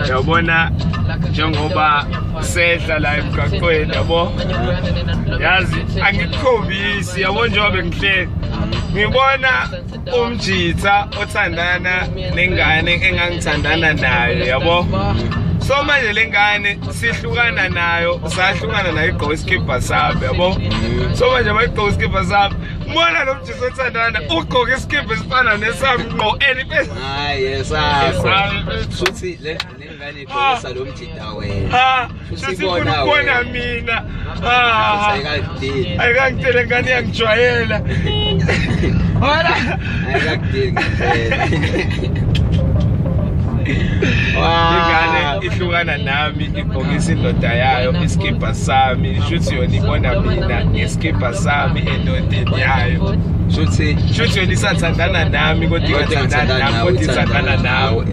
Yabona njengoba sehla la emgaqweni yabo, yazi angikukhombisi yabo, njengoba bengihleli ngibona umjitha othandana nengane engangithandana nayo yabo. So manje lengane sihlukana nayo, sahlukana nayo igqoka isikibha sami yabo. So manje bayigqoka isikibha sami, ngibona lo mjitha othandana ugqoka isikibha esifana nesami ngqo and Hayi esakho. Futhi le lengane igqokisa lo mjida wena. Futhi ifuna ukubona mina. Ayikakudeli. Ayikangitele ngane iyangijwayela. Wala. Ayikakudeli ngempela. Ingane ihlukana nami igqokisa indoda yayo isikibha sami, shuthi yona ibona mina ngesikibha sami endodeni yayo. Shuthi Shuthi yona isathandana nami kodwa ingathandani nami kodwa ithandana nawe.